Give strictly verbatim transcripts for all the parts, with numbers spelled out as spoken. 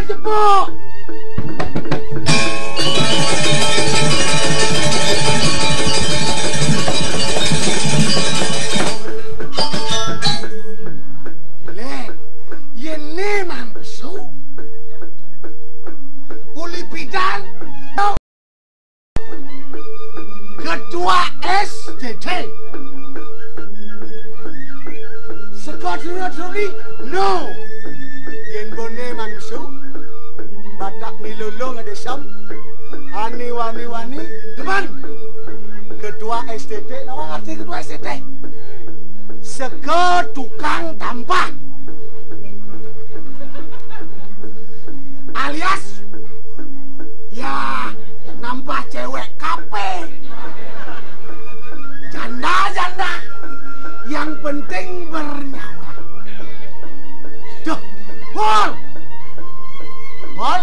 Tepuk. Lé, yén né Mang Besu, uli pidan ketua S T T. Seka dina duli, no. Yén boné Mang Besu, Batak Milulung ada sam. Ani wani-wani, demen. Ketua S T T, nawang arti ketua S T T? Seka tukang tampah. Alias, ya, nampah céwék kabéh. Janda-janda, yang penting bernyawa. Duh, Pol. Pol.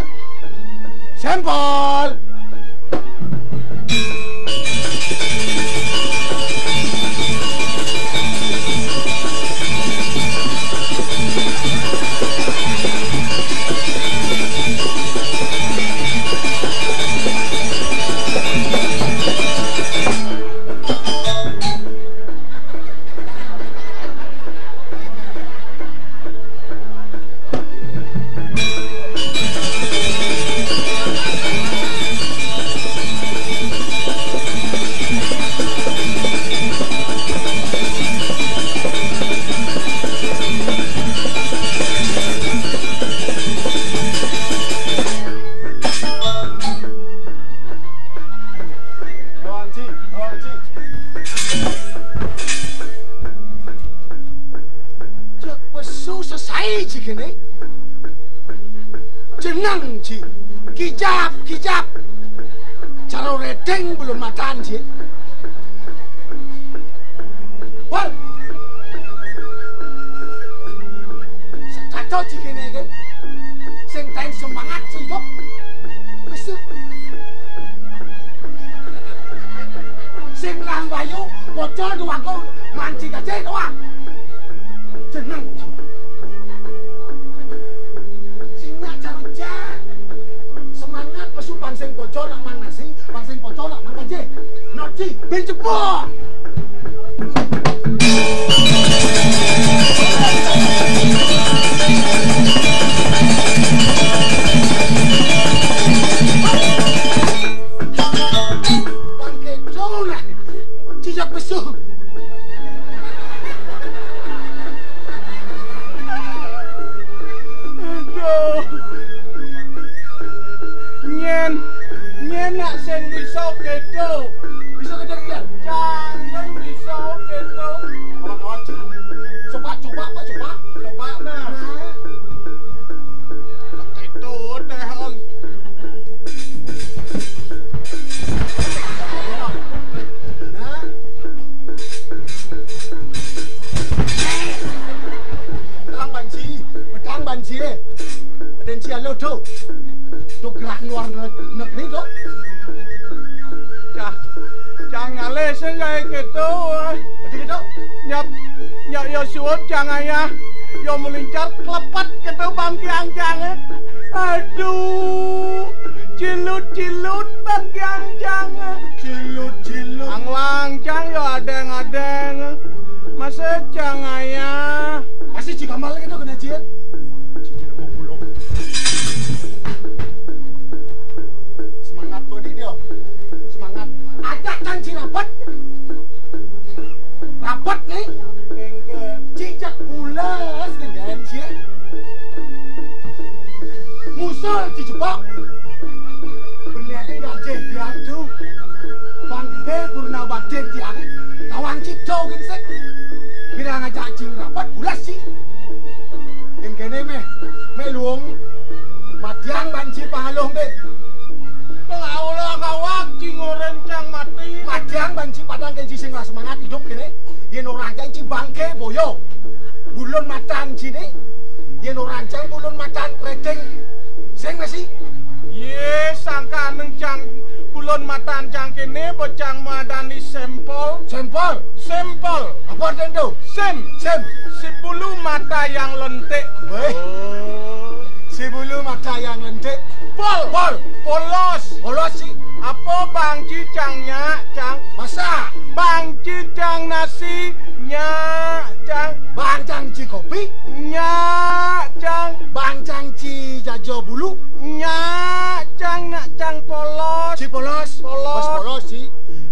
Sempol. Cék pesu sesai cik kéné. Jeneng cik. Kijap, kijap. Cara redeng belum madan cik. Wal. Sekato cik kéné ké. Sing taén semangat sing hidup. Pesu. Sing lang bayu, bocor duwangku, mancing aja doang. Jeneng. Sing nak carujak. Semangat pesu, bang sing bocor nak mang nasi, bang sing bocor nak mang aja. Noci, bin jebol. Bangké dolah, cicak pesu. Aduh. Nyén, nyén nak sing bisa kéto. Bisa kéto, Kiai? Jangan bisa kéto. Ora kuat, Cik. Coba, coba, Pak, coba. Coba, nah. Nah. Kéto téh, Ong. Nah. Pedang banci, pedang banci. Aden cia lo do. Do gerak luar ne-, negeri do. Cah, cah ngalih sing gaé kéto. Aden kéto. Nyap, nyap yo suwun cang ayah. Yo melincar klepet kéto bangkiang cangé. Aduh, cilut-cilut bangkiang cangé. Cilut-cilut. Angwang cang yo adeng-adeng. Masih cang ayah. Masih jika malah kéto kéné cia. Semangat bodi dia. Semangat. Ajak cang ci rapet. Rapet nih. Cicak pulas dengan cia. Musul cicebak. Bener enggak jeh diadu. Bang Gedé Purna Badin tiang. Tawang cito gensek. Kira ngajak cing rapet pulas cing. Ing kéné méh, méh luung, madiang banci pangaluh mbé. Pengaula kawak cing orén cang mati. Madiang banci padang kén ci sing lah semangat idup kéné. Yén ora cang ci bangké boyo. Bulun matan ciné. Yén ora cang bulun matan kreding. Sing masih. Yé, sangkaning cang bulun matan cang kéné, bocang madani sempol. Sempol. Sempol. Apa artiné to? Sim. Sim. Si bulu mata yang lentik. Wéh. Oh. Si bulu mata yang Pol. Polos. Polos ci. Apa bang ci cang nyak, cang? Masak. Bang ci cang nasi, nyak, cang. Bang cang ci kopi? Nyak, cang. Bang cang ci jaja bulu? Nyak, cang, nak cang polos. Ci polos. Polos. Polos, polos ci.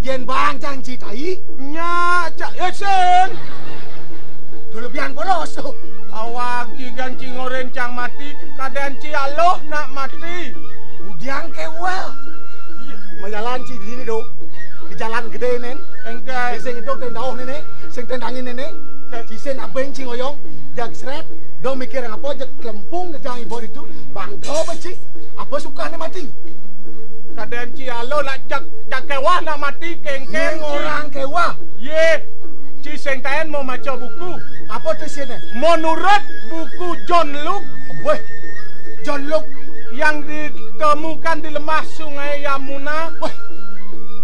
Yén bang cang ci tai? Nyak, cang. Eh, sing. Dulu biang polos. Awak ci gan ci ngoren cang mati, kadén ci aluh nak mati. Udiang kéwéh. Majalan ci di sini do. Di jalan gedé nén. Engké. Sing itu tén dauh néné, sing tén dangin néné. Ci sing abéng ci ngoyong, jag srét, do mikir apa, jag klempung ke jang ibu itu, bang do ba ci, apa sukané mati? Kadén ci aluh nak cak, cak kéwéh nak mati, kéngkén ci. Orang kéwéh. Yé, ci sing taén mau maca buku. Apa tuh isiné? Menurut buku John Luke. Wéh, John Luke. Yang ditemukan di lemah Sungai Yamuna. Wéh,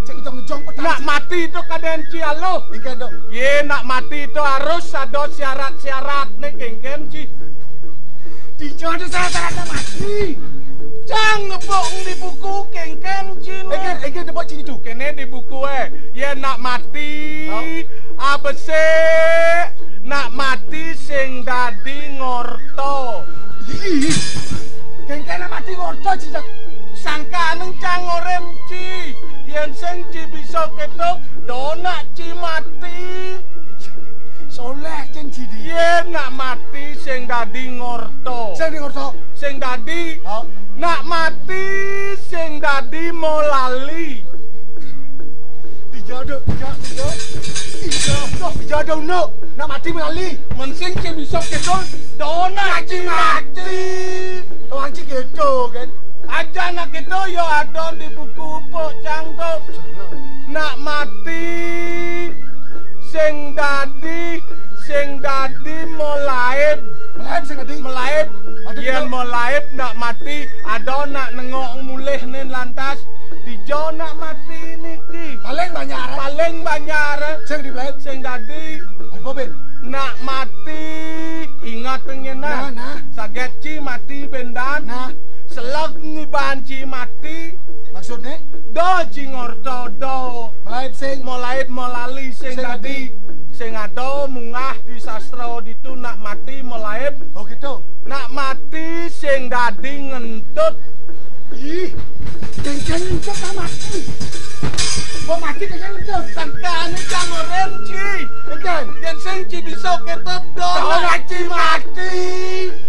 cék jong-jong petang. Nak mati itu kadén ci aluh. Engké do. Yé, nak mati itu harus ada syarat-syaratné, kéngkén ci. Dijo ada syarat-syaratné mati. Cang ngepok di buku, kéngkén ci. Engké, engké depok ci itu. Kéné di buku, eh. Yén nak mati, oh, abesik, nak mati sing dadi ngorta. Ih, kéngkén nak mati ngorta ci, cak. Sangkaning cang ngoren ci. Yén sing ci bisa kéto, do nak ci mati. Soléh cén ci di. Yén nak mati sing dadi ngorta. Sing dadi ngorta. Sing dadi. Oh. Nak mati sing dadi molali. Dijodoh, dijodoh, dijodoh, dijodoh, nak mati molali. Mén sing ci bisa kéto, do nak ci mati. Wong ci kéto kan. Aja nak kéto ya ada di buku pok cang to. Nak mati sing dadi, sing dadi molaib. Molaib sing dadi. Molaib. Yén molaib nak mati, ada nak nengok mulih nén lantas. Dijo nak mati niki. Paling banjar. Paling banjar. Sing di molaib. Sing dadi. Apa, Ben? Nak mati, ingat ngéné. Nah, nah. Saget ci mati béndan. Nah. Seleg ngiban ci mati. Maksudné? Do ci ngorta do. Molaib sing. Molaib molali sing dadi. Sing ada munggah di sastra ditu nak mati molaib. Oh gitu. Nak mati sing dadi ngentut. Ih, kéngkén ngentut nak mati. Mau mati kéngkén ngentut. Sangkané cang ngoren ci. Kéngkén. Yén sing ci bisa kéto do nak ci mati.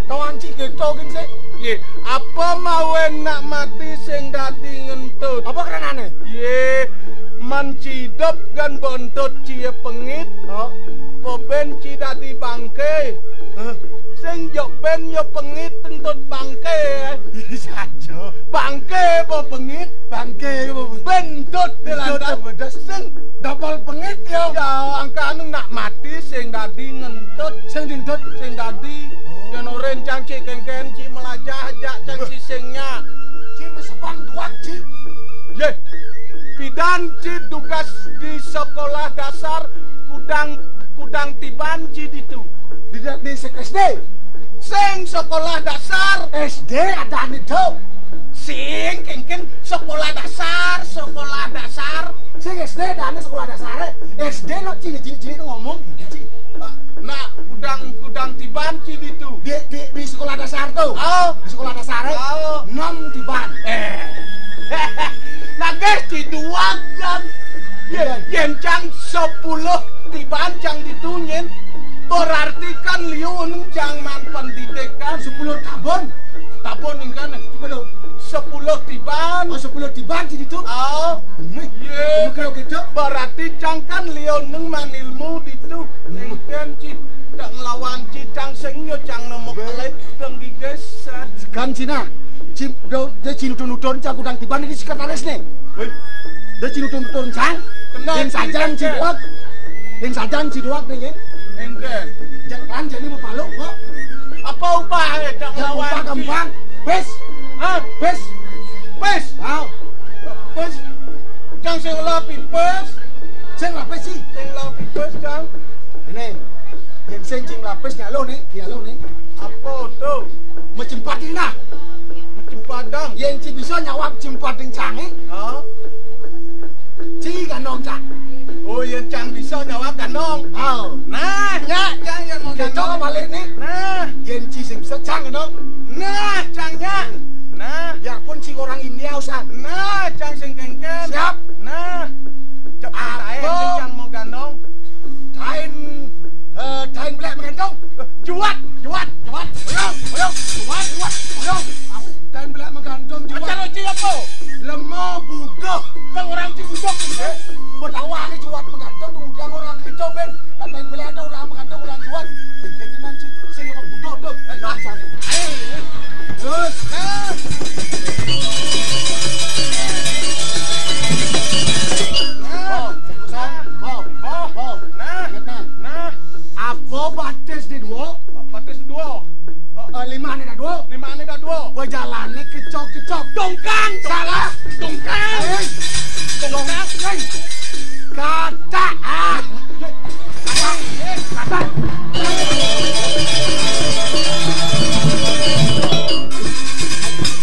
Tawang ci kéto gén sik. Yé, apa mawén nak mati sing dadi ngentut? Apa kranané? Yé, mén ci idup gén mbok entut ci ya pengit. Oh. Apa bén ci dadi bangké? Hah? Sing jok bén ya pengit entut bangké. Saja. Bangké apa pengit? Bangké apa pengit? Bén entut. Entut lantas. Sing double pengit ya. Ya, angka anu nak mati sing dadi ngentut. Sing dientut. Sing dadi. Oh. Yén orén cang ci kéngkén ci melajah jak cang sisingnya. Ci mesepang duwag ci. Yé. Pidan ci dugas di sekolah dasar Kudang, Kudang Tiban ci ditu. Di, di sek-, S D. Sing sekolah dasar. S D ada anu do. Sing kéngkén sekolah dasar, sekolah dasar. Sing S D ada anu sekolah dasar. S D lo cilik-cilik ngomong gitu ci. Nah, Kudang, Kudang Tiban ci ditu. Di, di, di sekolah dasar to. Oh. Di sekolah dasar. Oh. Nom Tiban. Eh. Nagih ci duwag kan. Yén, yén cang sepuluh Tiban cang ditu nyén. Berarti kan liu enem cang maan pendidikan. Sepuluh Tiban. Tiban engkén. Sepuluh. Sepuluh Tiban. Oh, sepuluh Tiban ci ditu. Oh. Yé. Oke, oke, Cok. Berarti cang kan liu enem maan ilmu ditu. Engkén ci tak ngelawan ci cang sing yo cang nemu kelet dong digeser. Kan cina. Ci do, dia ci nutun-nutun cang Kudang Tiban ini sekretarisné. Wéh. Dia ci nutun-nutun cang. Kenal. Yén sajan ci duwag. Yén sajan ci duwag né, yén. Engkén. Jak lan jani mapaluk kok. Apa upahé tak ngelawan ci? Gampang. Pis. Hah? Pis. Pis. Aw. Pis. Cang sing ngelah pipis. Sing ngelah pis ci. Sing ngelah pipis, cang. Ini. Yén sing ci ngelah pis nyalo né, nyalo né. Apa to? Macem padang nah. Macem padang. Yén ci bisa nyawab ci mpading cangé. Oh. Ci gandong cang. Oh, yén cang bisa nyawab gandong. Oh. Nah, nyak cang yén mau gandong. Balik nih. Nah, yén ci sing bisa cang gandong. Nah, cang nyak. Nah, biarpun ci orang India usan. Nah, cang sing kéngkén. Siap. Nah. Cep taén cang mau gandong. Taén, eh, taén belék menggantung. Juat, juat, juat. Ayo, ayo, juat, juat. Ayo. Taén belék menggantung juat. Acara ci apa? Lemo butuh. Kang orang ci butuh. Betawa ni juat menggantung, orang itu ben. Taén belék ada orang menggantung, orang juat. Jadi nanti sing butuh tuh. Ayo, ayo. Terus. Nah, nah, nah. Apa batis di dua? Batis dua. Eh, lima ni dah dua. Lima ni dah dua. Pejalané kecok-kecok. Dongkang. Salah. Dongkang. Hei. Dongkang. Hei. Kata. Ah. Kata. Kata.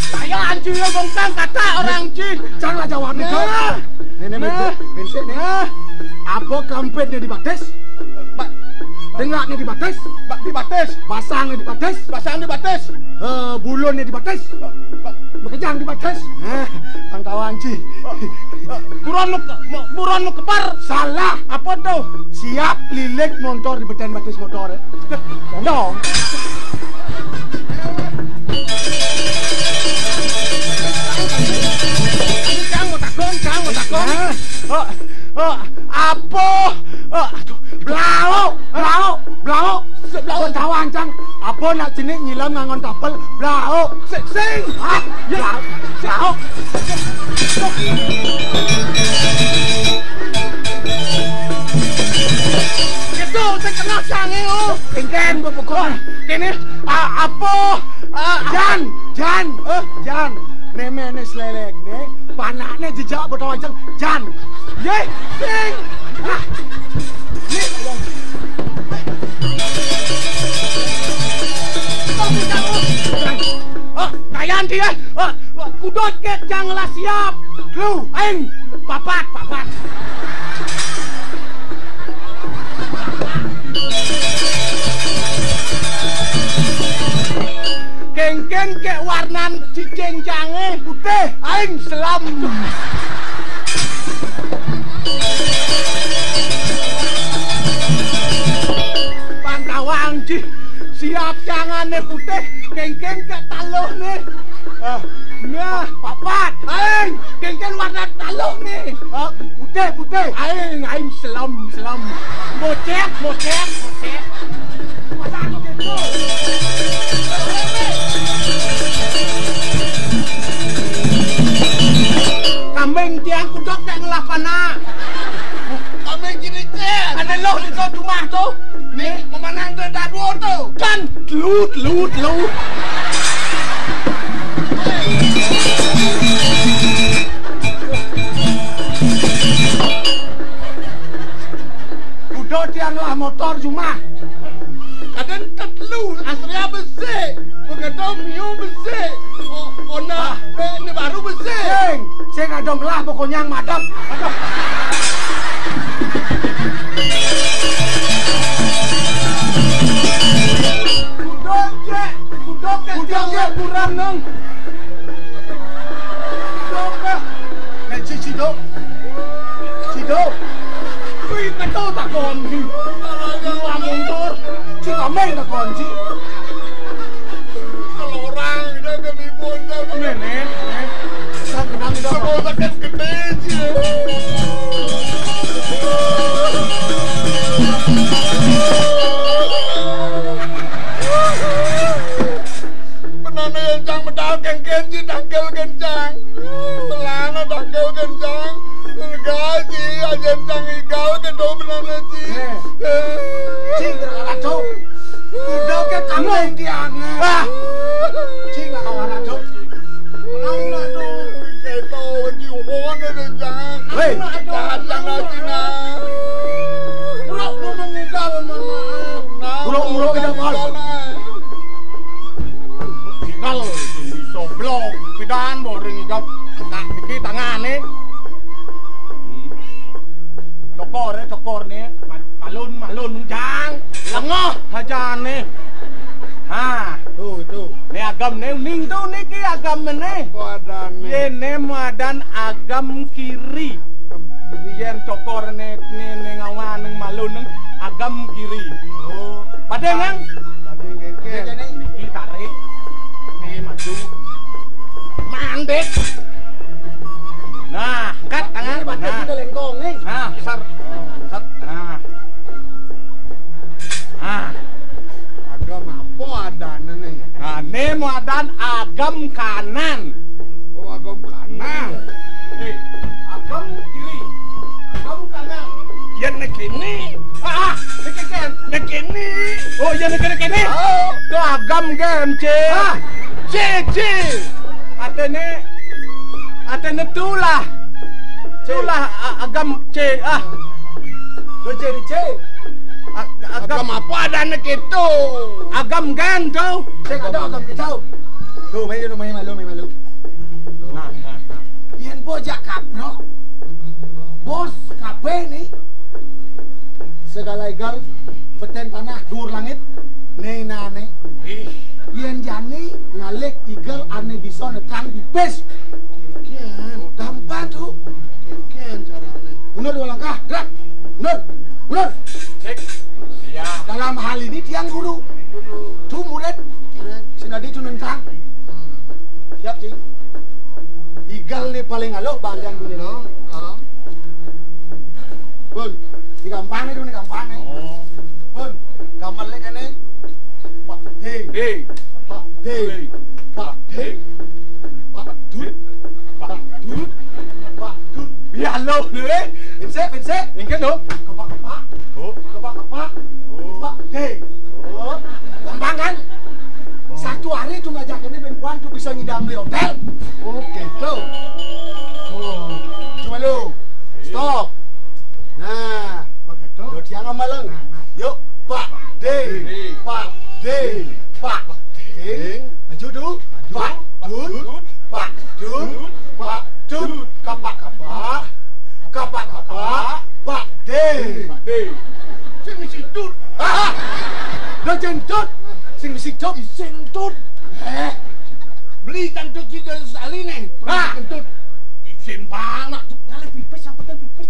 Saya anjing dongkang kata orang ci. Janganlah jawab itu. Nah. Nenek nah. Bintik, bintik nih. Nah. Apa kampitnya dibatis? Ba-, dengaknya dibatis? Ba-, dibatis. Basangnya dibatis? Basang dibatis. Eh, bulunnya dibatis? Ba-, ba-, bekejang dibatis? Eh, ang tawang ci. Eh, eh, buron mu ke-, mu-, buron mu keper. Salah. Apa tuh? Siap lilik montor di beten batis motor. Dong. Cang mau takon, cang mau takon. Nah. Oh, oh, apa? Oh, aduh. Blau, blau, blau. Blau. Kon tawang cang. Apa nak jenik nyilam ngangon tapel? Blau. Sing, sing. Ah, ya. Blau. Blau. Gitu, sing kena sange, oh. Kéngkén, Bu Pukul. Wah, kéné, ah, apa? Ah, Jan, Jan, eh, Jan. Né méné slélégné, panakné jejak botol wanceng, Jan. Yé, sing. Ah. Né. Oh, kayan dia. Oh, kudut ké cang lah siap. Lu, aing, papat, papat. Kéngkén ké warnan cicing cangé putih, aing selam. Pantawang ci, siap cangané putih, kéngkén ké taluhné. Ah, nah, papat, aing, kéngkén warna taluhné. Ah, putih, putih. Aing, aing selam, selam. Bocék, bocék, bocék. Kambing tiang kuduk kayak ngelah panak. Kambing gini, Cék. Ada loh di tuh rumah tuh. Nih, memanang tuh dah dua tuh. Kan, telu, telu, telu. Kuda tiang lah motor cuma. Kadén tetelu, Astria besik. Begitu Mio besik. O-, Honda, ah, eh, ini baru besik. Sing, sing ada ngelah pokoknya yang madep. Aduh. Kuda, Cék. Kuda, Cék. Kuda, Cék, kurang, Nong. Kuda, Cék. Nek ci, ci, Dok. Ci, Dok. Kuwi keto takon iki. Wah, montor. Ci kambing takon, ci. Kalau orang, dia ke timun, dia ke Nenek, nenek. Saya kenal, udah. Semua sakit gede, ci. Benane encang medal kéngkén ci tangkil kencang. Belana tangkil kencang. Lega ci, aja encang igal kedo benane ci. Eh. Ci, gerak rajo. Udah ke kambing tiang. Ah. Ci, nggak kalah rajo. Menang lah tuh. Kedo, di hubungan ada encang. Hei. Jane. Ha. Tuh, tuh. Né agamné ning tuh niki agamné. Apa adané? Yén né madan agam kiri. Agam kiri. Yén cokorné né, né ngawan, né malu, né agam kiri. Oh. Padé nang. Padé ngéngkén. Niki tarik. Né maju. Mandek. Nah, angkat tangan. Nah. Nah, sar. Sar. Nah. Ah. Agam apa adané né? Nah, né madan agam kanan. Oh, agam kanan. Eh, agam kiri. Agam kanan. Yén né kéné. Ah, ah, né kéné. Né kéné. Oh, yén né kéné, kéné. Oh. Tuh agam gén, Cé. Ah, Cé, Cé. Artiné, artiné tuh lah. Tuh lah, a-, agam Cé, ah. Tuh Cé, Cé. A-, agam. Agam apa adané kéto? Agam gén tuh. Cé, ada agam kéto. Tuh, main, tuh, main malu, main malu. Nah, nah, nah. Yén bojak kaprok, bos kabéh né. Segala igal, betén tanah, duur langit, né nané. Ih. Yén jani ngalih igal ané bisa netrang pipis. Kénkén. Gampang tuh. Kénkén carané. Mundur dua langkah, gerak. Mundur. Mundur. Cék. Iya. Dalam hal ini tiang guru. Tuh murid. Murid. Sing dadi tuh netrang. Hmm. Siap, Cing. Igal né paling aluh, Bang, tiang guru. Aluh. Heeh. Pun, né gampang né, né gampang né. Oh. Pun, gampang né kéné. Pak Ding. Ding. Pak Ding. Ding. Pak Ding. Pak Dut. Pak Dut. Pak Dut. Iya, lo, lo, eh. Pinsik, pinsik. Engké, lo. Kepak-kepak. Oh. Kepak-kepak. Oh. Pak Ding. Oh. Gampang kan? Satu hari tuh ngajakinnya ben kuan tuh bisa ngidam di hotel. Oke, tuh. Oh. Cuma lo. Stop. Nah, begitu. Yo, tiang maleng. Nah, nah. Yuk, Pak Ding, Ding. Pak Ding, Pak Ding. Maju, Du. Maju. Pak Dut, Pak Dut, Pak Dut. Kapak-kapak, kapak-kapak, Pak Ding. Pak Ding. Sing misi Dut. Ah! Dah jén Dut. Sing misi Dut. Sing Dut. Eh. Beli tang Dut juga sekali nih. Ah. Dut. Isin banget. Ngalih pipis, yang penting pipis.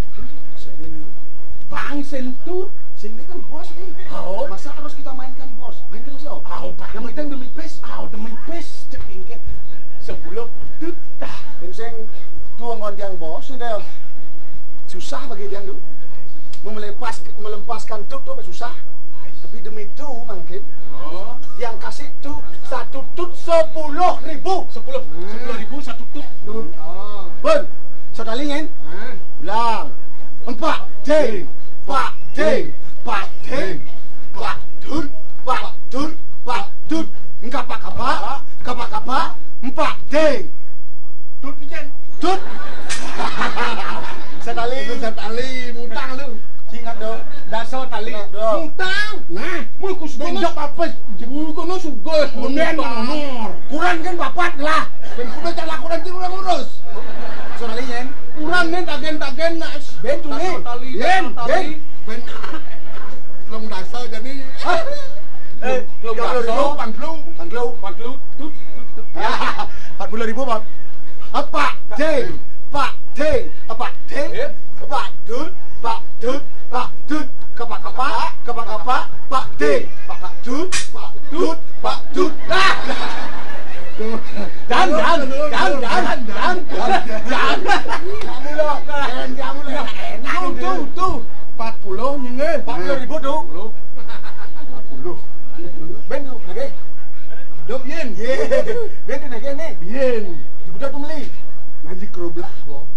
Bang, sing Dut. Sing ini kan bos nih. Oh. Masa harus kita mainkan bos? Mainkan aja. Oh, Bang. Yang penting demi pis. Oh, demi pis. Cék engké. Sepuluh Dut. Tah. Sing tuang ngon tiang bos, nih, Del. Susah bagi tiang tuh. Mau melepas, melepaskan Dut tuh susah. Tapi demi itu mangkin. Oh. Tiang kasih tuh satu Dut sepuluh ribu. Sepuluh. Hmm. Sepuluh ribu satu Dut. Dut. Oh. Pun, satalingin. Hmm. Ulang. Empat, ding. Pak Ding, Pak Ding, Pak Dut, Pak Dut, Pak Dut. Engkapa-kapa, kapa-kapa, Empat Ding. Dut nih, Jen. Dut. Sekali. Itu sekali, mutang lu. Ingat dong, daso tali. Nah, dong. Mutang. Nah, mungkus benjok apa? Jebul kono sugih. Kemudian nomor. Kurang kan papat lah. Ben kudu cak lakukan sing ora ngurus. Soalnya, Yen. Kurang nih tagen-tagen nak. Ben tuh nih. Yen, ben. Ben. Belum dasar jadi. Hah? Eh, belum dasar. Pangklu. Pangklu. Pangklu. Tut, tut, tut. Empat puluh ribu, Bang. Apa? Ding. Pak Ding. Apa? Ding. Eh? Pak Dut. Pak Dut. Pak Dut. Kepak-kepak. Kepak-kepak. Pak Ding. Pak Dut. Pak Dut. Pak Dut. Ah! Dan, dan, dan, dan, dan, dan. Kamu loh, keren kamu loh. Enak tuh, tuh, tuh. Empat puluh nyengé. Empat puluh ribu tuh. Empat puluh. Ben tuh, oke. Dok, Yen. Yen. Ben tuh, oke, nih. Yen. Di budak tuh meli. Ngaji kerublah, Bo.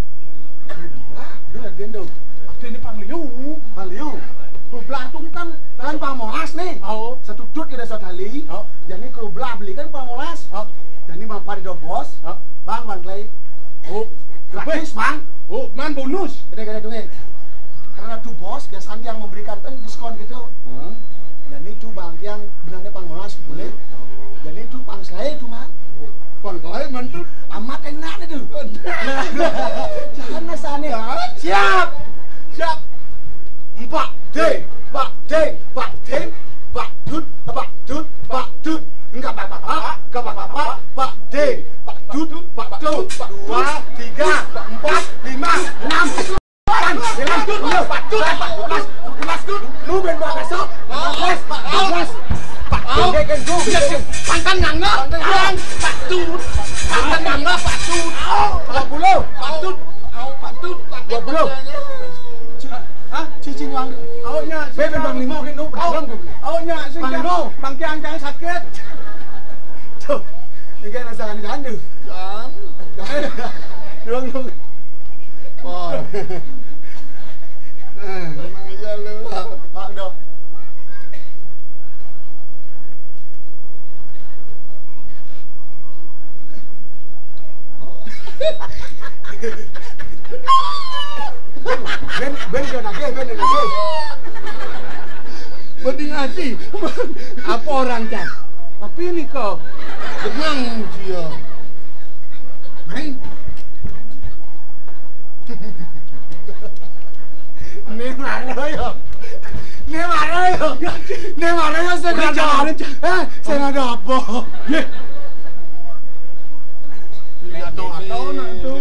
Kerublah? Udah, Ben tuh. Aku ini Pang Liu. Pang Liu. Kerublah tuh kan, kan Pang Moras nih. Oh. Satu Dut kita satu kali. Oh. Jadi kerublah beli kan Pang Moras. Oh. Jadi mampir di bos. Oh. Bang, Bang Clay. Oh. Gratis, Bang. Oh, man bonus. Gede-gede tuh, nih. Karena tuh bos, biasanya yang memberikan kan diskon gitu. Hmm. Jadi itu Bang, yang benarnya Pang Moras, boleh. Jadi itu Pang Clay itu, man. Pang Clay, man, tuh. Amat enak itu. Jangan rasanya. Siap. Siap. Empat, ding, empat, ding, empat, ding, empat, Dut. Pak, Pak, Pak, Pak, Pak, Dut, Pak Dut, Pak Dua, tiga, empat, lima, enam. Delapan, sembilan, sepuluh, Pak Dut, Pak Dut, Pak Dut, Pak Dut. Lu ben bakso, Pak Dut, Pak Dut, Pak Dut. Pantan nangga, Pak Dut, pantan nangga, Pak Dut. Dua puluh. Pak Dut, Pak Dut, Pak Dut. Dua puluh. Hah? Cicing wang. Awaknya, Bang Limo, kena. Awaknya, Bang Limo. Bang Kiang, jangan sakit. Tuh, ini kan rasa anu janda. Jangan. Jangan. Dong, dong. Wah. Tenang aja lu. Pak, dong. Ben, ben, ben, ben, ben, ben. Mending aji. Apa orang, Cang? Tapi ini kok. Tenang dia. Main. Ini mana ya? Ini mana ya? Ini mana ya? Saya nggak ada apa. Eh, saya nggak ada apa. Ye. Atau-atau nak tu.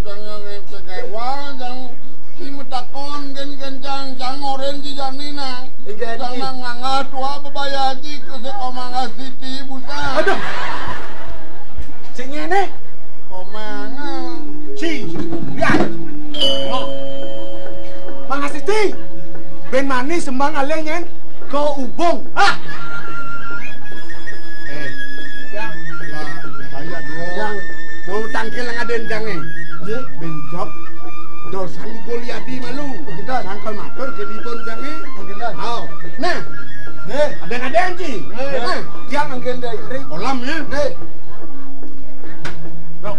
Jangan kecewa, jangan si metakon, kan kencang, jangan oren si jani nah. Jangan ngangah tua bebaya aji ke sekomang siti busa. Aduh. Sing ngene. Komang. Si, lihat. Oh. Mangga Siti. Ben manis sembang alih nyen ke ubung. Ah. Eh, Yang. Lah, saya dua. Yang. Mau tangkil yang ada endangnya. Ye. Ben jawab. Dosa lu Goliadi malu. Oh, kita. Sangkal matur jadi pun jange. Oh, kita. Aw. Nah. Ye. Ada-ada anji. Ye. Nah. Yang anggen dari kolam ya. Ye. Bro.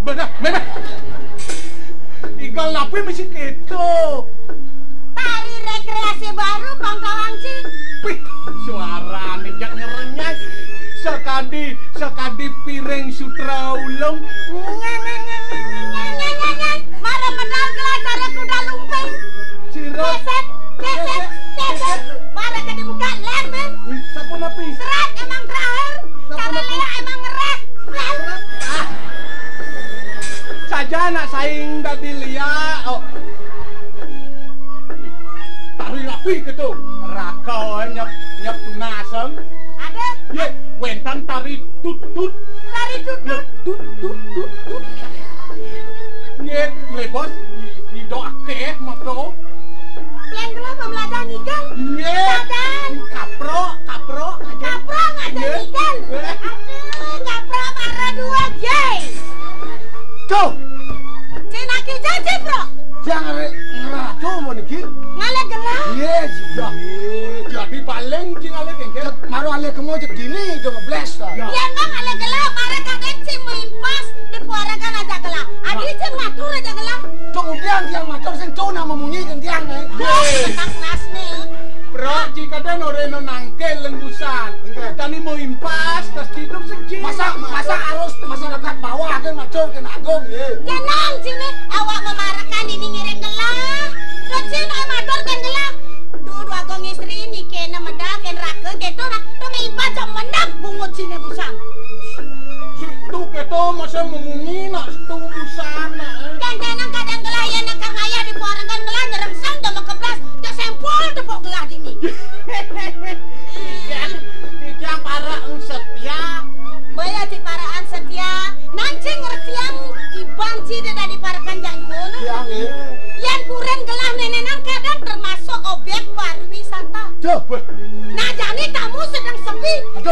Bedah, bedah. Igal napi mesti keto. Tari rekreasi baru, Bang Kawangci. Wih, suarane jak ngerenyah. Sakadi, sakadi piring sutra ulung. Mara medal gelah cara kuda lumping. Sira. Keset, keset, keset. Mara kadi buka lem, eh. Wih, sampun napi? Serat emang terakhir. Sampun napi? Cara lea emang ngeres. Ah. Saja anak saing dadi lia. Oh. Tari rapi gitu. Raka nyep, nyep tunasem. Ada. Ye, wentan tari tutut. Tari tutut. Nyep tutut tutut. Nyet mlebos, i-, ido akeh moto. Yang gelah pemeladan ikan. Nyet. Ladan. Kaprok, kaprok. Kaprok ada ikan. Aduh, kaprok marah dua, Jay. Tuh. Cina kijang, Cipro. Jangan re-, ngeratu mau niki. Ngalek gelah. Yes. Ya. Jadi paling cing alek engke. Maru alek kemo cek dini itu ngebles ta. Ya. Yen bang alek gelah, mara kaget cing melimpas di kuaragan aja gelah. Adi cing matur aja gelah. Kemudian tiang matur sing cuna memunyi dan tiang, eh. Wah, tenang nasne. Bro, jika ada noreno nangke lembusan. Enggak. Tani mau impas, tas hidup sing cing. Masa, masa harus masyarakat bawah kan matur kena agung, ya. Tenang sini, awak memarakan ini ngiring gelah. Kecil ai matur kan gelah. Dudu agung istri ni kena medal, ken raka, keto nah. Tong impas jam mendap, bung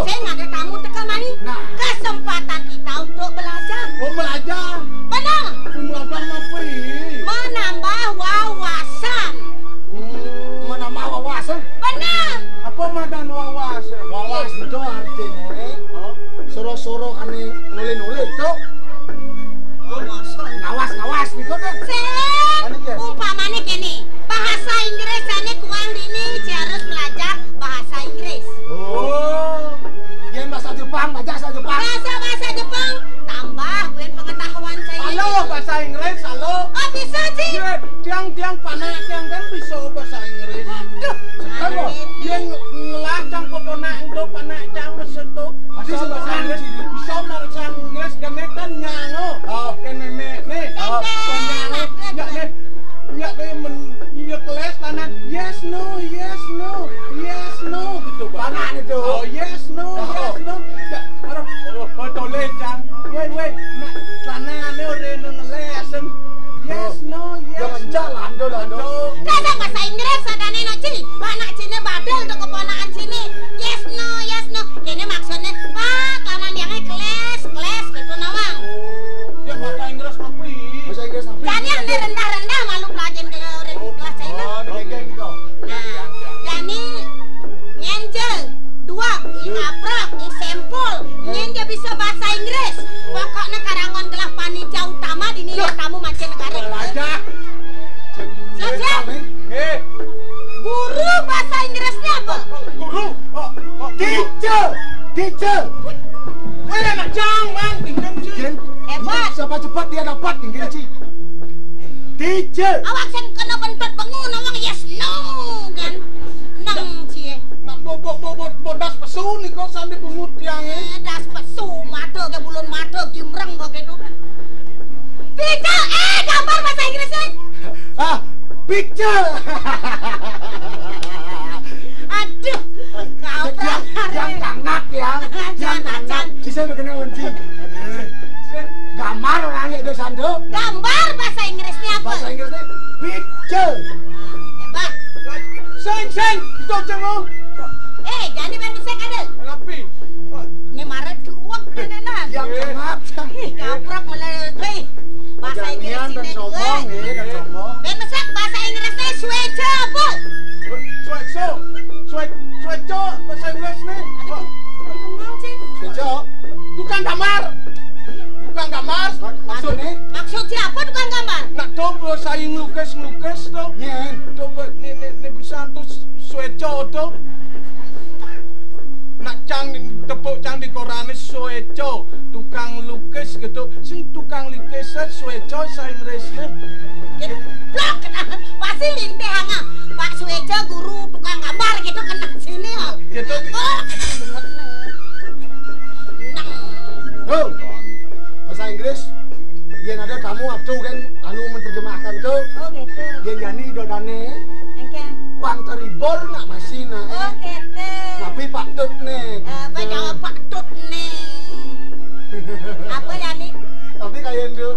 Sing ada tamu teka mari. Nah. Kesempatan kita untuk belajar. Oh, belajar. Benar. Belajar apa? Menambah wawasan. Hmm, menambah wawasan? Benar. Apa madan wawasan? Wawasan itu artinya, oh, suruh-suruh ane nulis-nulis itu. Wawasan. Ngawas, ngawas, gitu deh. Sing, ane ya? Umpamane kene, bahasa Inggris ane kuang dini, harus belajar bahasa Inggris. Oh. Yen bahasa Jepang, baca bahasa Jepang. Bahasa, bahasa Jepang, tambah buin pengetahuan saya. Halo, bahasa Inggris, halo. Oh, bisa, Ci. Iya, tiang, tiang panak, tiang kan bisa bahasa Inggris. Waduh. Kan, yen ngelah cang peponak itu, panak cang mesetu. Bisa bahasa Inggris, bisa marasa Inggris, kene kan nyano. Oh. Kene mek, nih. Oh. Nyano, nyano, nyano, men, iya kelas, tanah. Yes, no, yes, no, yes, no, gitu, Bang. Panak itu. Oh, yes, no, oh, yes, no. Ya, ora, oh, oh, tole, Cang. Wait, wait. Nah, sana ane ora nang lesen. Yes, no, yes, no. Jangan jalan, do, do. Dasar bahasa Inggris, sadane no, Ci. Anak Cine badal to keponakan sini. Yes, no, yes, no. Ini maksudnya, Pak, karena dia kelas, kelas gitu nawang. Ya, bahasa Inggris apa? Bahasa Inggris apa? Jani ane rendah-rendah malu pelajaran ke orang kelas Cina. Oh, demikian gitu. Nah, jani nyenjel, dua, i kaprok, i sempul, nyen dia bisa bahasa Inggris. Pokoknya karangan gelah panitia utama di nih tamu mancanegara. Belajar. Siap, siap. Nggih. Guru bahasa Inggrisnya apa? Guru. Oh, oh, guru. Teacher. Teacher. Weh, anak jang, Mang. Pinten sih? Jen, hebat. Siapa cepat dia dapat, tinggal, Ci. Teacher. Awak sing kena bentot bengu, nawang yes, no, kan? Nang, Ci. Nah, bo-, bo-, bo-, bo-, bodas pesu nih kok sambil bungut tiang, eh. Eh, das pesu, mata ke bulun mata, gimreng kok gitu. Teacher, eh, gambar bahasa Inggrisnya. Ah, picture. Aduh, kau yang, yang tangak ya, yang tangak. Bisa begini, Unci. Gambar orang ya, Sando. Gambar bahasa Inggrisnya apa? Bahasa Inggrisnya picture. Ah, hebat. Sing, sing, itu cengok. Eh, jadi ben mesek ada. Ngapi? Ini marah duwek nenenan. Yang cengap. Ih, kaprok mulai, weh. Bahasa Inggris ini sombong, eh, dan sombong. Ben mesek bahasa Inggrisnya sueca apa? Sueco. Sueco bahasa Inggris nih. Aduh, bengong sih. Sueco. Tukang gambar. Tukang gambar. Maksudnya? Maksudnya apa tukang gambar? Nak coba saya ngelukis-ngelukis tuh. Yen. Coba nih, nih, nih bisa tuh sueco tuh. Nak cang tepuk cang di korane sueco, tukang lukis gitu. Sing tukang lukis sueco sing resne. Blok, pasti lintih hanga. Pak Sueco guru tukang gambar gitu kena sini ya. Gitu. Oh, kena banget nih. Nang. Oh. Bahasa Inggris, yen ada tamu atuh kan anu menerjemahkan tuh. Oh, gitu. Yen jani dodane. Engke. Bang Teribol nak masih nak, eh. Oh, gitu. Tapi Pak Tut nih. Eh, apa jawab Pak Tut nih? Apa ya nih? Tapi kayak itu,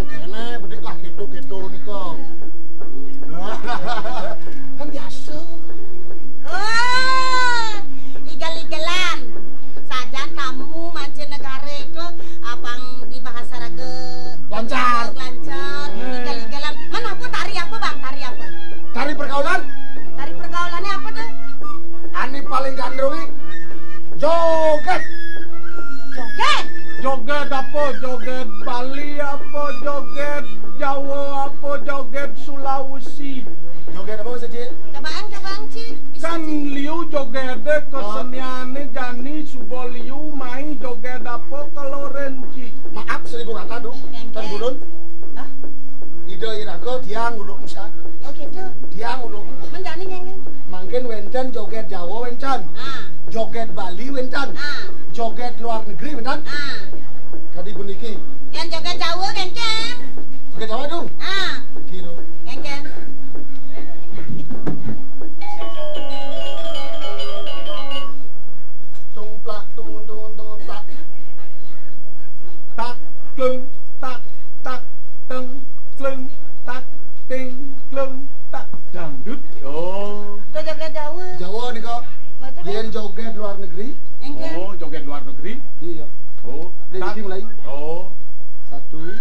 kene bedik lah gitu-gitu nih kok. Kan biasa. Oh, igel-igelan. Sajan tamu mancanegara itu apang di bahasa raga lancar. Lancar, hmm, igel-igelan. Mana apa tari apa, Bang? Tari apa? Tari pergaulan. Tari pergaulannya apa tuh? Ani paling gandrungi joget. Joget. Joget apa? Joget Bali apa? Joget Jawa apa? Joget Sulawesi. Joget apa bahasa Cik? Cobaan, cobaan, Cik. Bisa, kan Cik. Liu joget deh, oh, keseniannya jani subo liu mai joget apa kalau Renci. Maaf seribu kata dong. Kan bulun. Hah? Ida iraga tiang uluk musan. Oh gitu. Tiang uluk. Menjani nyanyi. Mangkin wenten joget Jawa wenten. Ah. Joget Bali wenten. Ah. Joget luar negeri wenten. Ah. Tadi puniki.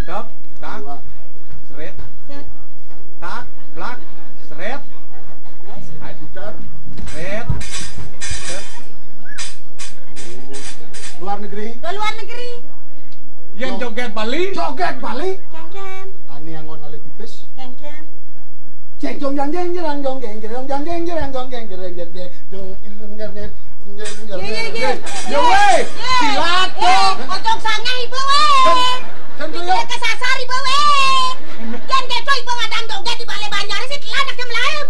Siap, tak, seret. Set. Tak, plak, seret. Ayo, putar. Seret. Set. Luar negeri. Ke luar negeri. Yang joget Bali. Joget Bali. Ken, ken. Ani yang ngon alit pipis. Ken, ken. Jeng jong jang jeng jerang jong jeng jerang jang jeng jerang jong jeng jerang jeng jeng jong ilung jang jeng jeng jeng jeng. Ye, ye, ye. Ye, ye, ye. Silat, ye. Ojo sange ibu, we. Sen-, sentuh, ye. Kesasar ibu, we. Yen keto ibu ngadang joget di Balai Banjar sih, telan aja melayu.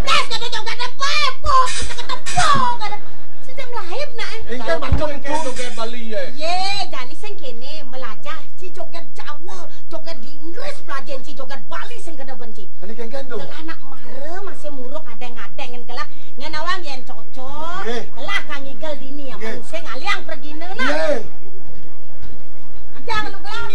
Blas keto joget apa? Pok, kita ketepok. Sejam lahir nak, eh. Engke bacok joget Bali, ye. Ye, jani sing kene melajah si joget Jawa, joget di Inggris, pelajahin si joget Bali sing kena benci. Ini kengken tu. Anak mara masih muruk adeng-adeng kan kelak. Ngen awang yen cocok. Nggih. Kelak kang igel dini ya, nggih, sing aliang pergine nah. Nggih. Aja lu kelak.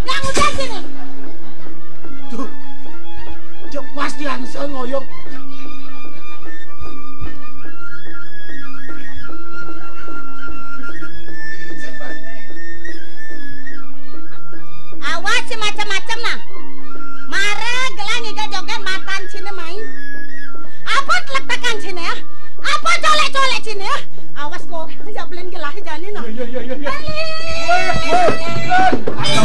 Yang udah sini. Tuh. Cek pas di angsel ngoyong. Awas si macem-macem nah. Mara gelah ngiga joget matan sini main. Apa telek tekan sini ya? Apa colek-colek sini ya? Awas kok, ya belin gelah jani nah. Iya, iya, iya, iya. Balik. Weh, weh, weh. Ayo.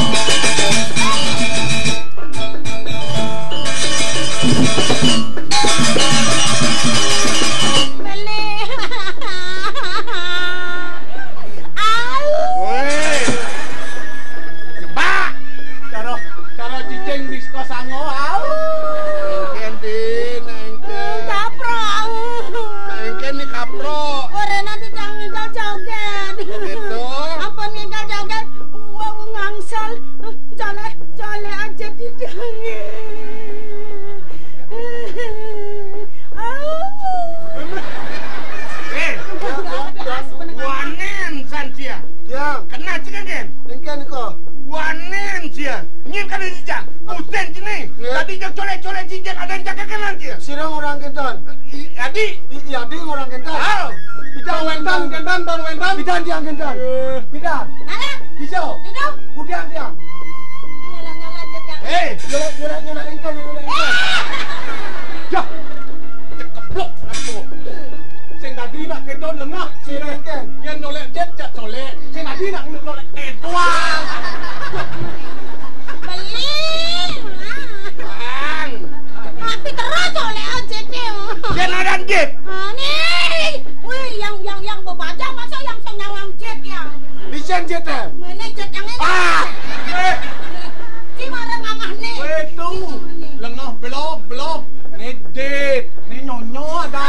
Beli. Au. Woi. Nyebak. Cara, cara cicing di sekolah sango. Au. Engken, Din, engken. Kapro, au. Engken ni kapro. Orena tidak ngigal joget. Oh, gitu. Ampun ngigal joget. Wah, ngangsal. Jale, jale aja tidak. Eh, wanen san cia. Ya. Kena cia kan, Gen? Engken ko. Wanen cia. Nyin kada jijang. Usen sini. Ya. Tadi jak colek-colek cincin ada yang jaga kanan cia. Sirang orang kentan. I-, adi. I-, iya, adi orang kentan. Oh. Pidan wentan, kentan, tan wentan. Pidan tiang kentan. Eh. Pidan. Mana? Bisa. Itu. Bukan tiang. Nyala-nyala aja tiang. Eh. Nyolek, nyolek, nyolek engkau, nyolek engkau. Eh. Dah. Cekeplok aku. Sing tadi nak keto lengah, sirah. Sirah. Yang nyolek jet, jet colek. Sing tadi nak nyolek keto. Beli. Bang. Tapi terus colek aja, Cil. Yang ada jet. Ah, nih. Wih, yang, yang, yang bebajang masa yang sing nyawang jet ya? Bisa jet ya? Mana jet yang ini? Ah. Ci marang mamah nih. Weh, tu. Lengah belok, belok. Ni jet. Ni nyonyo ada.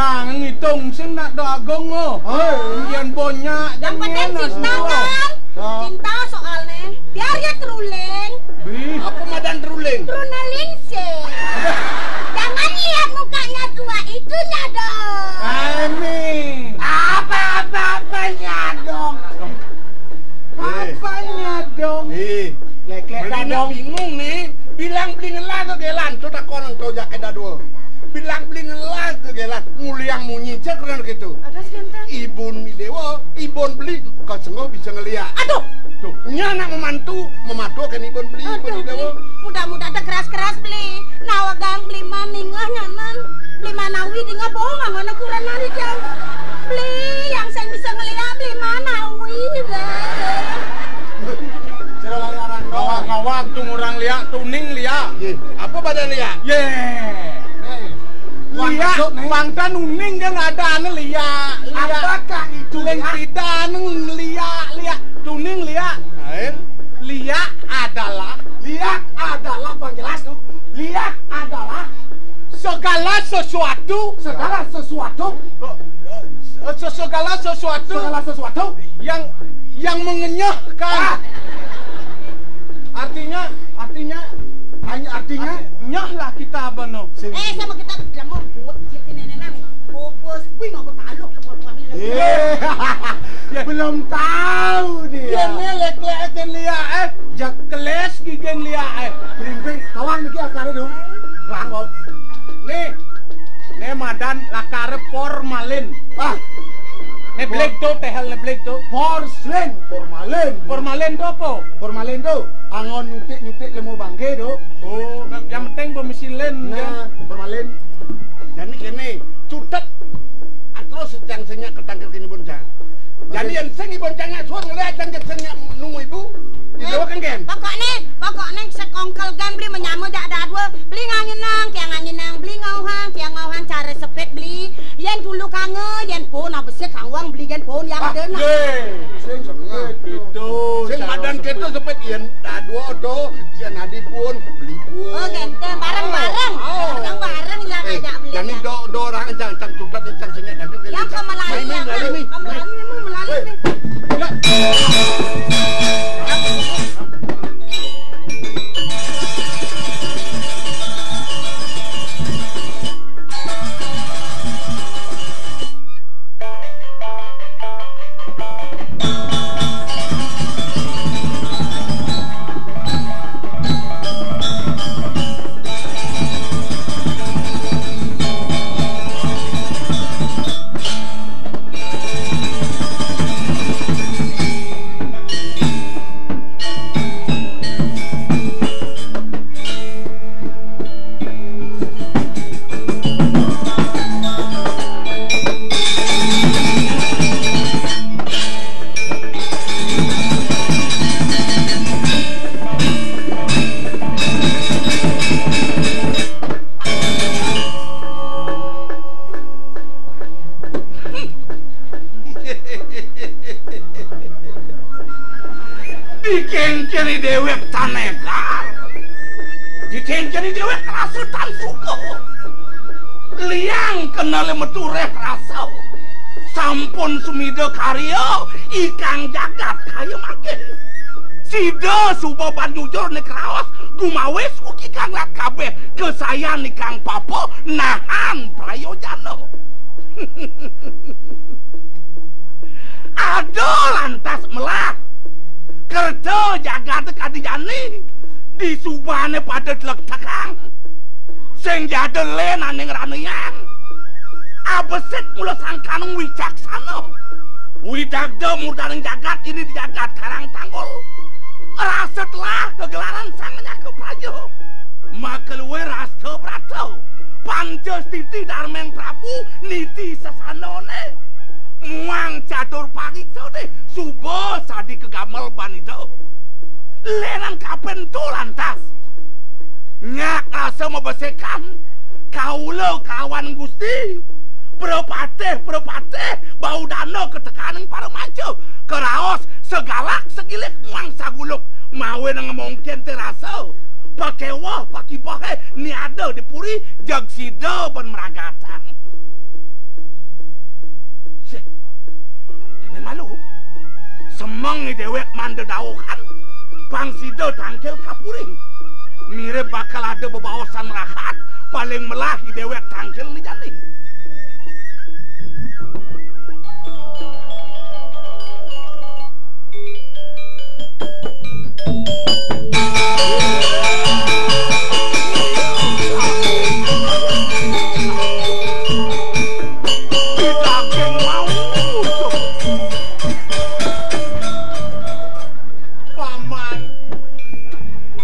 Ngitung sing nak do agung, oh. Hei. Yén banyak, yang penting cinta, kan? Ya. Cinta soalnya. Biar ya teruling. Bih. Apa madan teruling? Teruling sih. Jangan lihat mukanya tua itu, Nyadong. Amin. Apa, apa, apa, Nyadong? Eh. Apa, Nyadong? Eh. Lek-lek Beli nak dadong. Bingung nih. Bilang beli ngelah ke gelan, to takonan to jaké dadua. Bilang beli ngelah ke gelan, nguliang munyi, cék kéné kéto. Ada sih, Ganteng. Ibun Déwa, ibun beli, kasengguh bisa ngeliak. Aduh. Tuh, nya nak memantu, mematuaken ibun beli, ibun Déwa. Beli. Mudah-mudah ada keras-keras, beli. Nawegang beli maningah nyanan. Beli manawi dingah bohong, mana kurang nari jang. Beli yang saya bisa ngeliak, beli manawi, beli. Sira lari arang doang. Ngawag-ngawag, tung orang liak, tuning liak. Yé. Apa badan liak? Yé. Nih. Liak, masuk, nih. Pangtan uning dia nggak ada anu liak. Liak. Apakah itu liak? Leng pidan liak, liak. Tuning liak. Lain. Liak adalah. Liak adalah, Bang, jelas tuh. Liak adalah segala sesuatu. Segala sesuatu. Eh, se-, segala sesuatu. Segala sesuatu. Yang, yang mengenyahkan. Ah. Artinya, artinya, hanya artinya. Nyah lah kita apa no? Eh, sama kita tidak mau buat jadi nenek nang. Fokus, wih, mau bertaluk ke buat kami. Iya. Belum tahu dia. Dia melek-lek liak, eh. Jak keles gigén liak, eh. Berimping, kawan niki akare dong. Rangkol. Nih. Né madan lakaré formalin. Ah. Né blék to, téhél né blék to. Porslin, formalin. Formalin to apa? Formalin to angon nyutik-nyutik lemo bangké to. Oh, yang penting pemisilin, nah, ya. Formalin. Jani kéné, cutet. Aterus cang sing nyak ketangkil kéné boncang. Jani yén sing ibon cang nyak suwun ngeliat cang sing nyak nunggu ibu. Ibu kan, Gén? Pokokné, pokokné sekongkel Gén beli menyama jak dadua. Beli nganyenang, kiang nganyenang, beli ngauhang, kiang ngauhang cara sepit beli. Yén dulu kanggo, yén pun apa sih kangwang beli yén pun yang ada nak. Yé. Sing sepit. Itu sing cara madan sepit. Kéto sepit yén dadua to, yén adi pun beli pun. Oh, ganteng, bareng-bareng. Oh. Bareng-bareng yang ngajak beli. Jani do, do orang cang, cang cutet, cang sing nyak dadua. Yang ke Melali, mai, mai, yang Melali, mai. Ke Melali, mai, Melali, mai. Dikéncéri déwék tan égar. Dikéncéri déwék rasa tan suka. Liang kenalé metu réh rasa. Sampun sumida karya ikang jagat kaya mangkin. Sida suba ban jujur né kraos, gumawis ugi kang lat kabéh kasayan ikang papa nahan prayojana. Ada lantas melah. Kerta jagaté kadi jani, disubané pada tlektekang. Sing jada lén aning ranian. Abesit mula sangkaning wicaksana. Widagda murdaning jagat ini di jagat Karang Tanggul. Rasa telah kegelaran sang nyaka praja. Maka luwih rasta brata. Panca stiti darmeng Prabu niti sasanané. Muang catur pariksané suba sadi kagamel banita. Lénan kapen to lantas. Nyak rasa mabesikan. Kaula kawan Gusti. Prapatih, prapatih, bau dana ketekaning para manca. Karaos segalak segilik muang saguluk. Mawinan mungkin té rasa. Pakéweh, pakibehé, niada di puri, jeg sida ban mragatang. Déwék mandédauhan, pang sida tangkil ka puri. Mirib bakal ada bebaosan rahat, paling melah i déwék tangkil né jani. Di daging mau. Paman.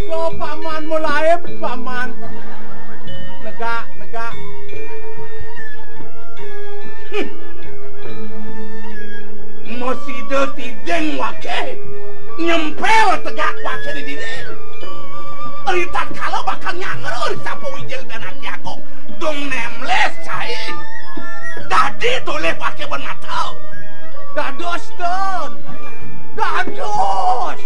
Yo, Paman, mulai, Paman. Negak, negak. Hmm. Masida tiding waké. Nyempel tegak waké di dinding. Ri tatkala bakal nyanggra ri sapa wijil dan ati agung. Dong nemles cai. Dadi tolih waké ben mata. Dados, Don. Dados.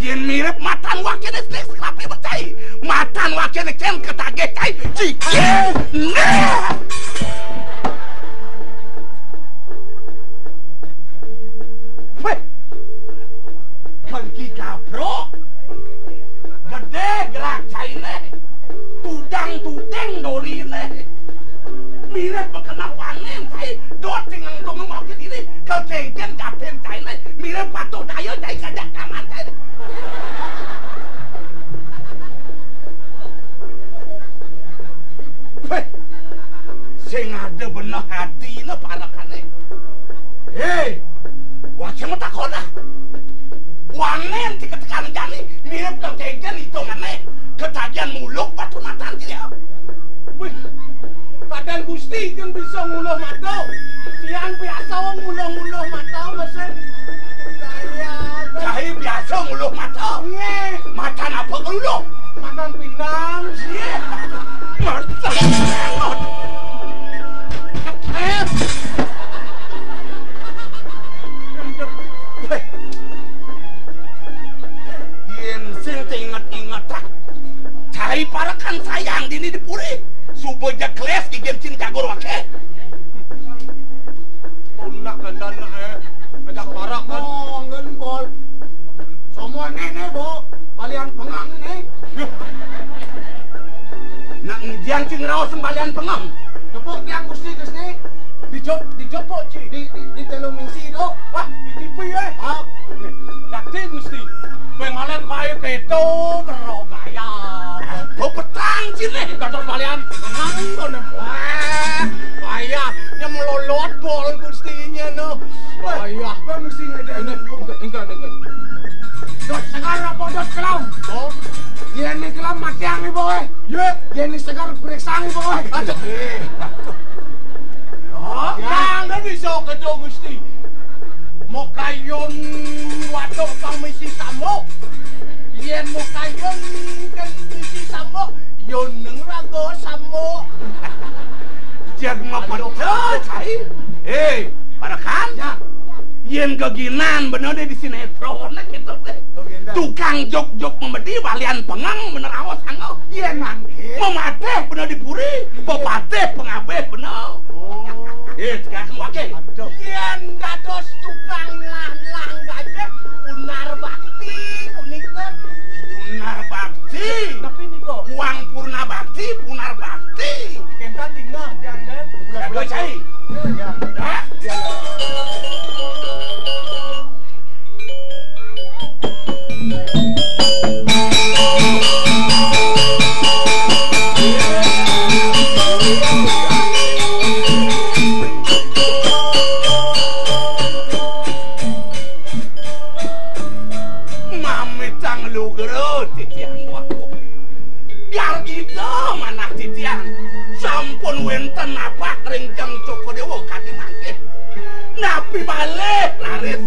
Yén mirib matan wakéné sing sekrapi becai. Matan wakéné kén ketagih cai. Ciki. Nah. Wéh. Pergi kaprok. Gedé gerak cainé. Tudang-tuding doliné. Mirib bekenal wanén cai, dot sing ngentong maukin diri, kecengcen jatin cainé, mirib patuh daya cai kajak kaman cai. Héh, sing ada beneh atiné parekané. Hé, wacana takon ah. Wanén cai ketekané jani, mirib kecengcen itungané, ketagihan muluk patuh matan cai. Wih, kadén Gusti kén bisa nguluh mata. Tiang biasa nguluh-nguluh mata, mesin. Cai biasa nguluh mata. Nggih. Matan apa nguluh? Matan pindang. Iya. Matan. Eh. Wéh. Yén sing inget-inget, ah. Cai parekan sayang dini di puri. Suba jekles gigin cin jagur waké. Tunak gandan, eh. Ajak parak kan. Oh, nggen, Bol. Somo néné, Bo. Balian pengang né. Nak ngejang cing raos balian pengang. Tepuk tiang Gusti, Gusti. Dijop, dijopok, Ci. Di, di, di telu misi, Dok. Wah, di T V, eh. Ah. Dakti, Gusti. Pengalen bae keto, bro, gaya. Kok petang, Ci, né? Kados balian pengang, kono. Wah, gaya. Nya melolot bol Gustinya, no. Wah, gaya. Bang Gusti ngedek. Ini, enggak, enggak, enggak. Dot segar apa dot kelam? Oh. Yén né kelam matiang né, Boy. Yé. Yén né segar periksa né, Boy. Aduh. Oh, ya. Nang bisa kedo Gusti. Mokayun waduk kang misi samuk. Yén mokayun kang misi samuk, yuneng raga samuk. Jag mapeda, cai. Eh, parekan. Ya. Yén geginan bener deh di sinetron gitu deh. Tukang jog-jog memedi balian pengang bener awas anggo. Iya, mangke. Mematih bener di puri, pepatih pengabih bener. Oh. Eh, tegaken waké. Aduh. Yén dados tukang ngelah-ngelah gajah, punar bakti punika. Punar bakti. Tapi nika. Uang purna bakti, punar bakti. Kénten dingeh, tiang, kan? Aduh, cai. Iya. Hah? Iya. Mamitang lugra titiang waku. Biar ida manah titiang sampun wénten napak ring Jeng Cokadéwa kadi mangkin. Napi malih raris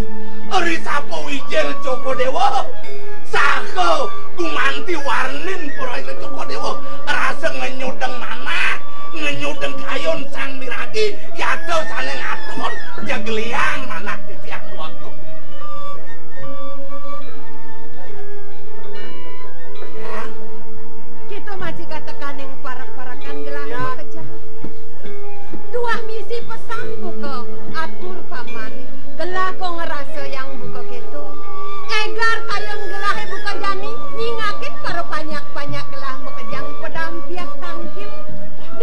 ri sapa wijil Cokadéwa saha gumanti warnin Pura Cokadéwa rasa ngenyudeng manah, ngenyudeng kayun sang miragi, yata sané ngaton, jegeliang manah titiang waku. Ya. Kéto majika tekaning parek-parekan gelah makejang. Tuah misi pesan buka atur pamané. Gelah kok ngrasayang buka kéto.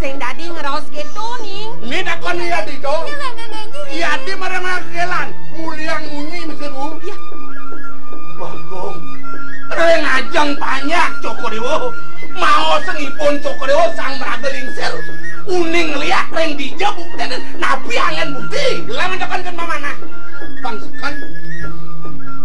Sing dadi ngraos kéto, Ning. Né takon Yadi to. Iya, Ning, Ning, Ning. Yadi marang gegelan. Mulyang munyi mesti, Bu. Iya. Bagong. Ring ajeng panjak Cokor Déwa. Maosengipun Cokor Déwa sang mraga lingsir. Uning liak ring dija buktine napi angen bukti. Gelang tekan kan pamanah. Bang sekan.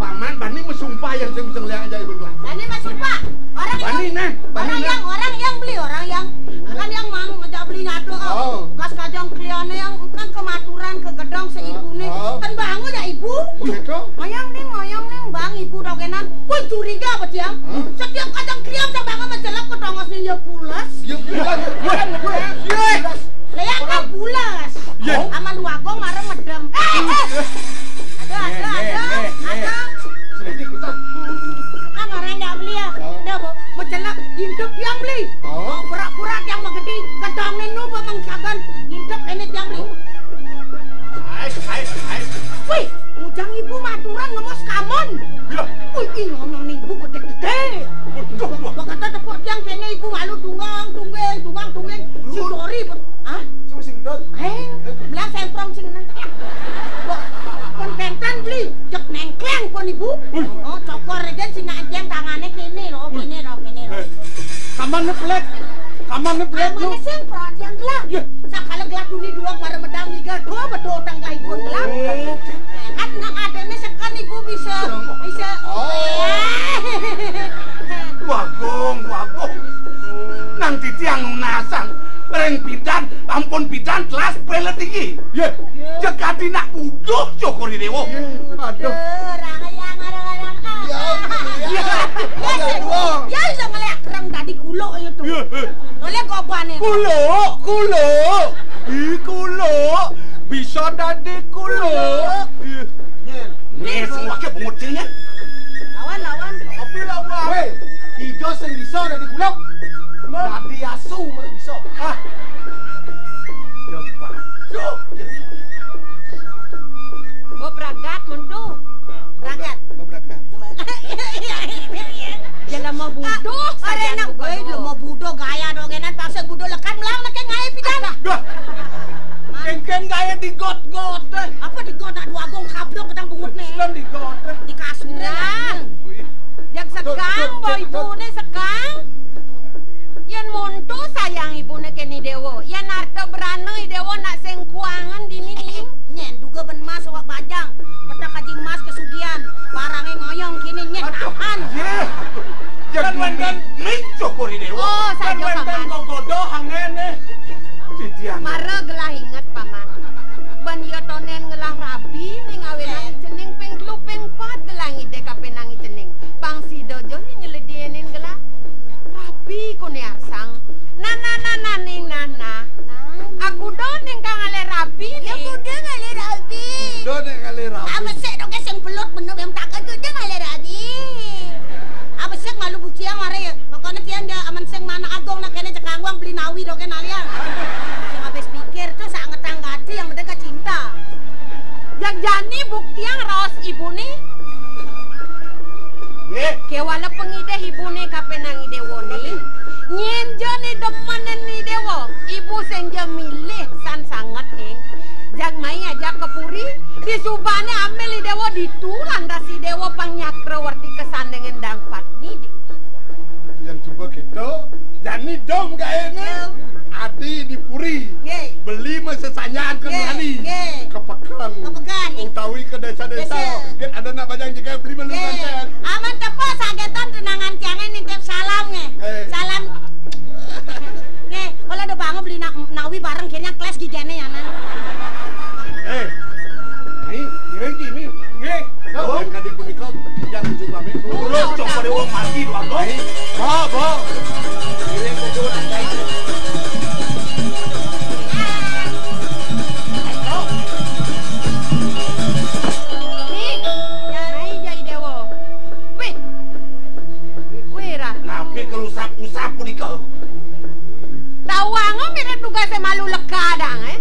Paman bani mesumpah yang sing bisa ngeliat aja ibu lah. Bani mesumpah. Orang Bani yang, nah, bani orang nah. Yang, orang yang beli, orang yang. Kan yang mang ngejak beli nyatu. Oh. Gas kajang kliane yang kan kematuran ke gedang seibune. Oh. Kan bangun ya ibu. Gitu. Mayang ning, mayang ning, bang ibu dogenan. Pun curiga apa tiang? Hmm? Setiap kajang klian saya bangun mencelak ke tongos ning ya pulas. Ya pulas. Pulas. Lah ya kan pulas. Iya. Aman wago marang medem. Eh, eh. Ada, ada, ada. Ada. Jadi kita Kan orang ndak beli ya. Udah, Bu. Mencelak hidup yang beli. Oh. Pura-pura yang menggedi. Amane sing perhatian gelah. Iya. Sakala gelah duni dua mara medang ngiga dua betul utang gelah ipun gelah. Oh. Kan nang adene sekan ibu bisa, bisa. Oh. Bagong, bagong. Nang titiang nunasang. Ring pidan, ampun pidan, kelas pele tinggi. Iya. Jekadi nak buduh, syukur di dewa. Iya. Aduh. Orang yang orang-orang. Ya, ya. Ya, ya, ya, ya, ya, ngelek reng tadi kuluk itu. Iya, iya. Oleh gobane. Kuluk, kuluk. Ih, kuluk. Bisa dadi kuluk. Ih. Nih, semua ke bungut sini. Lawan, lawan. Tapi lawan. Weh, ijo sing bisa dadi kuluk. Dadi asu mesti bisa. Ah. Yang paduh. Mbok pragat, mentu. Nah, pragat. Mbok pragat. Jelema buduh, ah, sajan enak, buka woi, dua. Jelema buduh gaya dongenan, pasek buduh lekan, melang neke ngae pidan. Dah. Engken gaya digot-got, eh. Apa digot, nak dua gong kablok ketang bungutne. Kan digot, eh. Di kasur. Nah. Wih. Yang sekang, bo ibune sekang. Yen monto sayang ibune keni dewa. Yen arta brana i dewa nak sing kuangan dini ning. Nyen duga ben mas awak bajang. Petak aji mas kesugihan. Barange ngoyong kini nyen tahan. Iya. Kan wenten min syukuri dewa. Oh, kan saja wenten paman. Gogodo angene. Titian. Mara gelah inget paman. Ben iya tonen ngelah rabi ning awenang cening ping telu ping pat gelah ngide kapenang cening. Pang sida ja nyeledianin gelah. Rabi kone arsang. Nana, nana, ning nana. Aku do ning kang ale rabi ning. Ya kudu ngale rabi. Do ning ale rabi. Apa sik dong sing belut bener yang tak kudu ngale rabi. Apa sik malu buciang mare. Pokoknya tiang ja aman sing mana agung nak kene cekangwang beli nawi dong kene alian. Sing habis pikir tuh sak ngetang gati yang penting cinta. Yang jani buktiang raos ibune. Nggih. Kewala pengidih ibune kapenang i dewa ni. Nyen jane demenan i dewa, ibu sing ja milih san sanget ning. Jag mai ajak ke puri, disubane ambil i dewa ditu lantas i dewa pang nyakra werti kesandingan dang patni. Yang coba kita, jani dom gaene. Adi di puri. Nggih. Beli mah sesanjaan ke nggih, nani. Nggih. Ke pekan. Ke pekan, nggih. Utawi ke desa-desa. Desa. Kan ada nak bajang juga beli menu nggih. Pancen. Aman tepa sagetan tenangan tiange nitip salam nggih. Eh. Salam. Nggih, kalau ada bangun beli na-, nawi bareng kirinya kles gigene ya, Nan. Eh. Ni, ni lagi ni. Nggih. Yang tadi punika yang tujuh pamit. Terus coba dia wong mati dua kali. Bo, bo. Ini kudu nanti. Ning, nyai jai dewa. Wih. Wih, Ratu. Napi kelusap-usap punika? Tawang mirip tugase malu lega dang, eh?